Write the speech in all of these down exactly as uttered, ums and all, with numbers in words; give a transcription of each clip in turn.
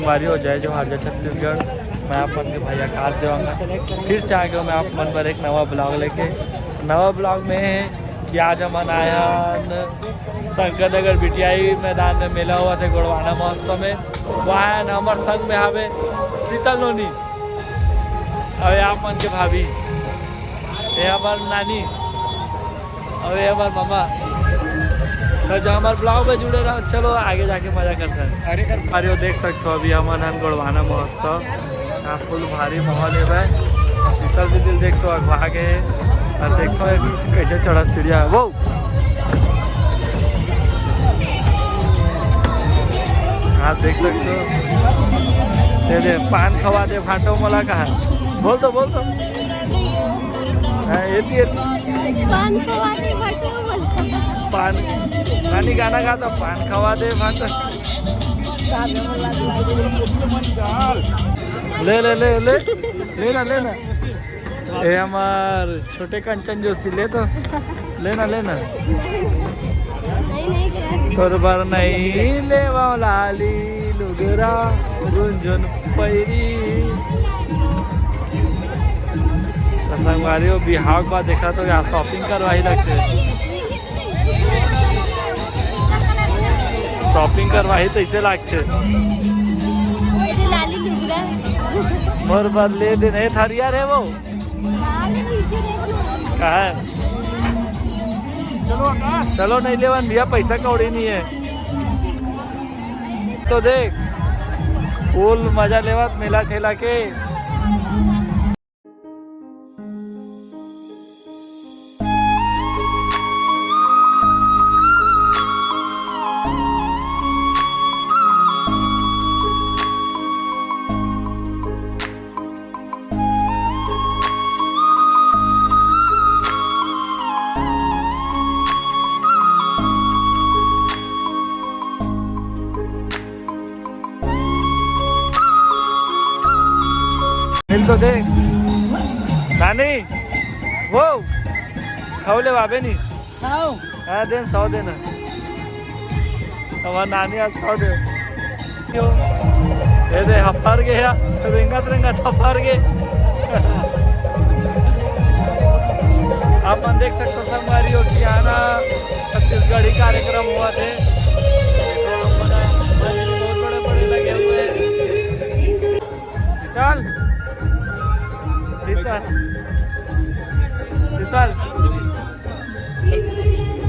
संगवारी हो, जय जोहार, जय छत्तीसगढ़। मैं आप मन के भाई आकाश देवांगन। फिर से आ गया मैं आप मन बर एक नवा ब्लॉग लेके। नवा ब्लॉग में है कि आज हमन आए हन शंकर नगर बीटीआई मैदान में, मेला होवत हे गोड़वाना महोत्सव में। वहाँ हमर संग में हवे शीतल नोनी, अउ आप मन के भाभी, ये हमर नानी, अउ ये हमर मामा। तो जो हमर ब्लॉग में जुड़े रहो, चलो आगे जाके मजा करते हैं। अरे कर अरे वो देख सकते हो, अभी हमन हन गोड़वाना महोत्सव, यहाँ फुल भारी माहौल है भाई। शीतल दीदी देख तो अगवा गए, और देखो ये कैसे चढ़त सीढ़िया है वो। आप देख सकते हो, दे दे पान खवा दे भाटो मला कहा, बोल दो, बोल दो। हाँ, ये थी, ये थी। पान खवा दे भाटो मला। पान, नानी गाना गाता, पान खवा दे भाटो। ले, ले, ले, ले। लेना, लेना। ए हमार छोटे कंचन जोशी, ले तो। लेना, लेना। नहीं, नहीं, क्या? तोर बर नहीं लेवा लाली लुगरा गुंजन पैरी। तो संगवारी हो, बिहाव का देखा तो यहाँ शॉपिंग करवाही लगथे। शॉपिंग करवाही तैसे लागथे। अरे लाली लुगरा। मोर बर ले दे नहीं थरिया रे वो। लाली पीछे देखो। कहाँ है? चलो आकाश। चलो नहीं लेवन भैया, पैसा कौड़ी नहीं है। तो देख फुल मजा लेवत मेला ठेला के। मिल तो दे। नानी, वो, खाऊ ले बाबे नी। खाऊ। हाँ, देन सौ देना। हमार नानी आज सौ दे। ये दे, हफर गया, रेंगत रेंगत हफर गे। आप मन देख सकते हो संगवारी हो कि यहाँ ना छत्तीसगढ़ी कार्यक्रम हुआ थे। बहुत बड़े बड़े लगे हुए हैं। शीतल, शीतल, शीतल,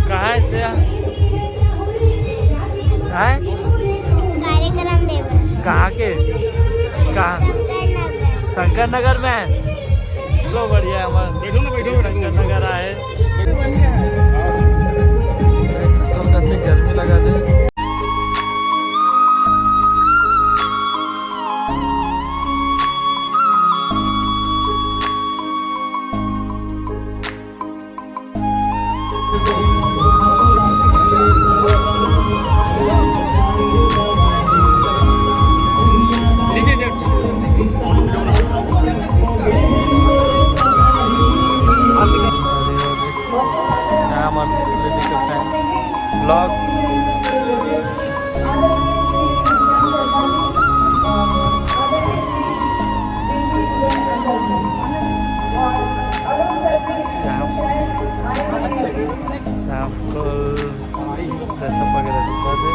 कहाँ है तेरा? हैं? कार्यक्रम देवर। कहाँ के? कहाँ? शंकर नगर। शंकर नगर में है? चलो बढ़िया है, हमारे बैठो ना, बैठो, बैठो। शंकर नगर आए। देख सकते हो, कैसे गर्मी लगा थे। यहाँ हमारे से लेके करते हैं ब्लॉग। यहाँ, यहाँ पर दर्शन वगैरह सब कर दे।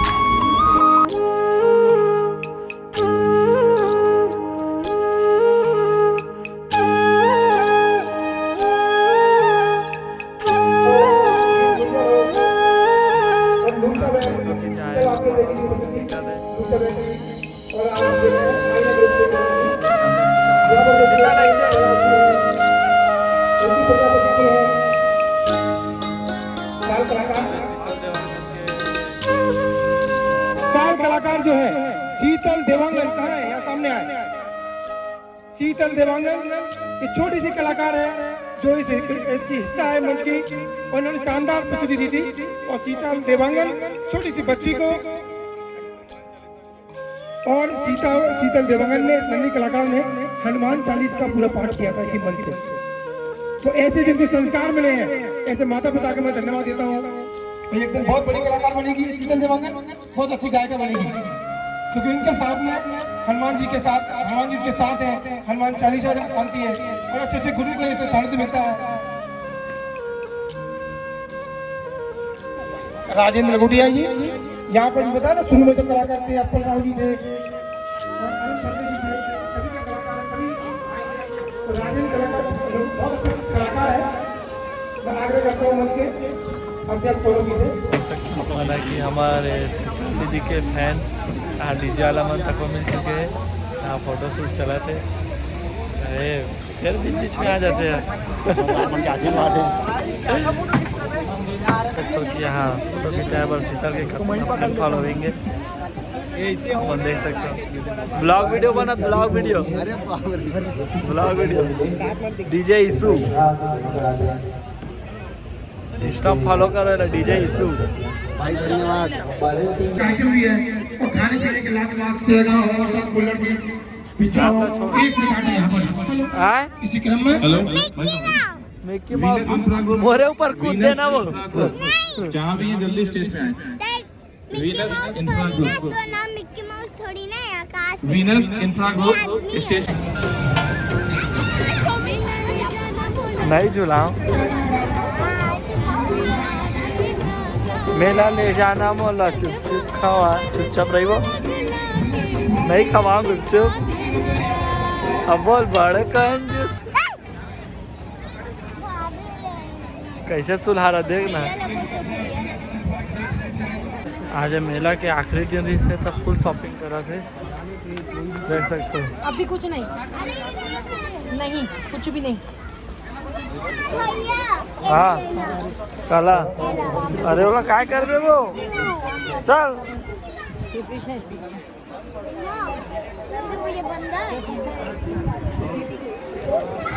बाल कलाकार जो है शीतल देवांगन, कहाँ है? यहाँ सामने आए। शीतल देवांगन, ये छोटी सी कलाकार है जो इस, इसकी हिस्सा है मंच की। उन्होंने शानदार प्रस्तुति दी थी। और शीतल देवांगन, छोटी सी बच्ची को, और सीता शीतल देवांगन ने, इस नन्ही कलाकार ने हनुमान चालीस का पूरा पाठ किया था इसी मंच से। तो ऐसे जिनको संस्कार मिले हैं, ऐसे माता पिता को मैं धन्यवाद देता हूँ। ये एक दिन बहुत बड़ी कलाकार बनेगी ये शीतल देवांगन, बहुत अच्छी गायिका बनेगी। क्योंकि उनके साथ में हनुमान जी के साथ, हनुमान जी के साथ है, हनुमान चालीसा आती है और अच्छे अच्छे गुरु के सानिध्य मिलता है। राजेंद्र लंगोटिया जी, यहाँ पर बताया ना, शुरू में जो कलाकार थे, अप्पल राव जी थे, और अरुण खत्री जी थे, सभी के कलाकार, सभी आए हैं। तो राजेंद्र कलाकार बहुत अच्छा कलाकार है। मैं आग्रह करता हूँ मंच के अध्यक्ष सोनू जी से। ऐसा कि हमारे शीतल दीदी के फैन यहाँ डीजे वाला मन तक को मिल चुके हैं। यहाँ फोटो शूट चला थे। अरे, फिर भी बीच में आ जाते हैं। अपन के आशीर्वाद है। तो कि यहाँ फोटो खिंचाए बर शीतल के कतका फैन फॉलोइंग है, अपन देख सकते हो। ब्लॉग वीडियो बना, ब्लॉग वीडियो, अरे बाप रे। Blog video. DJ issue, Insta follow करो ना, डीजे इसू। भाई धन्यवाद। आइटम भी है और खाने पीने के लाजवाब सेगा और सब कूलर की पिज्जा हो। एक मिनट है यहाँ पर। आए? इसी क्रम में हेलो। मिक्की माउस मोरे ऊपर कूद देना वो। जहाँ भी है जल्दी स्टेज पे आए। मिक्की वीनस माउस इंफ्रा थोड़ी ना, ग्रुप। तो नाम मिक्की माउस थोड़ी ना है, आकाश है। Venus infra group station. नहीं झुलाओ। मेला ले जाना मोला, चुप चुप खावा, चुपचाप रहिबो। नहीं खवाओ चुपचुप। अब बोल बड़ कंजूस। कैसे सुलहा रहा, देख ना। आज मेला के आखिरी दिन रहिस हे, तब फुल शॉपिंग करा थे, देख सकते हो। अभी कुछ नहीं, नहीं, कुछ भी नहीं। हाँ, काला। अरे, ओला काय कर रहे हो? चल। देखो, ये बंदा है।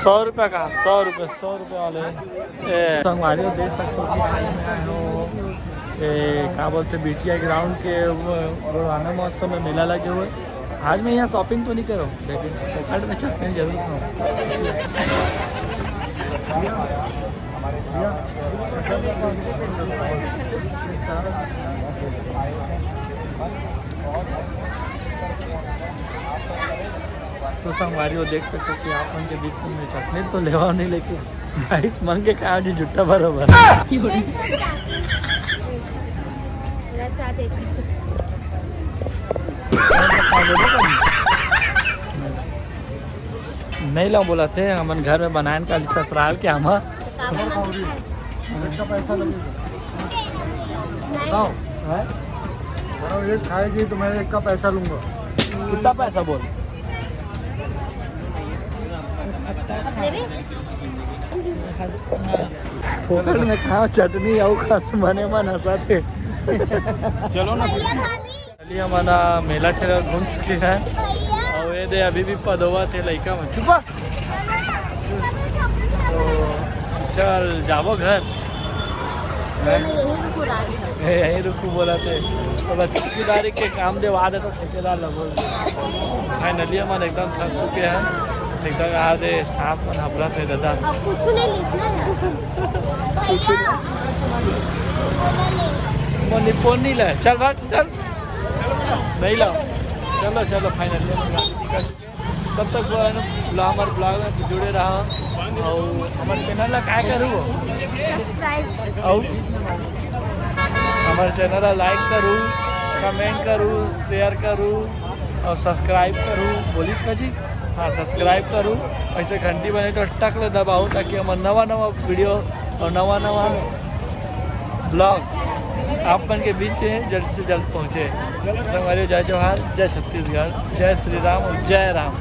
सौ रुपये का, सौ रुपये, सौ रुपये वाले। ए, संगवारी हो, देख सकते हो कि आज मैं आया हूँ, ए, का बोलते, बीटीआई ग्राउंड के वो गुरुवाना महोत्सव में मेला लगे हुए। आज मैं यहाँ शॉपिंग तो नहीं करूँ, लेकिन फोकट में चटनी जरूर खाऊँ। तो संगवारी हो, देख सकते हो कि आप मन के बीच में चटनी तो लेवा नहीं, लेकिन गाइस मन के कहा जी जुट्टा बरोबर। नहीं ला बोला थे, हमन घर में बनाएन का ससुराल के हम। इसका पैसा लगेगा। बताओ। हैं? बताओ, एक खाएगी तो मैं एक का पैसा लूंगा। कितना पैसा बोल? फोकट में खाओ चटनी, आऊ खास मने मन हंसा थे। चलो ना। चलिए, हमन मेला ठेला घूम चुके हैं और ये दे अभी भी पदोवा थे लइका मन। चुपा। तो चल जाबो घर। ये मैं यहीं रुकू रात भर। ए, यहीं रुकू बोला थे। तो बस ठेकेदारी के काम देवा दे तो ठेकेदार लगो। फाइनली हमन एकदम थक चुके हैं। एकदम आज सांस मन हफरा थे दादा। अब कुछ नहीं लिखना है। कुछ मनी पोनी ले। चल भाग, चल। नहीं लाओ। चलो, चलो, फाइनल। तब तक वो है ना, ब्लॉ-, हमारे ब्लॉग में जुड़े रहा और हमारे चैनल ला काय करू? सब्सक्राइब। और हमारे चैनल ला लाइक करू, कमेंट करू, शेयर करू और सब्सक्राइब करू। बोलिस का जी? हाँ, सब्सक्राइब करू। ऐसे घंटी बने तो टक ले दबाओ, ताकि हमारे नवा नवा वीडियो और नवा नवा ब्लॉग आप मन के बीच में जल्द से जल्द पहुँचे। संगवारी, जय जोहार, जय छत्तीसगढ़, जय श्री राम और जय राम।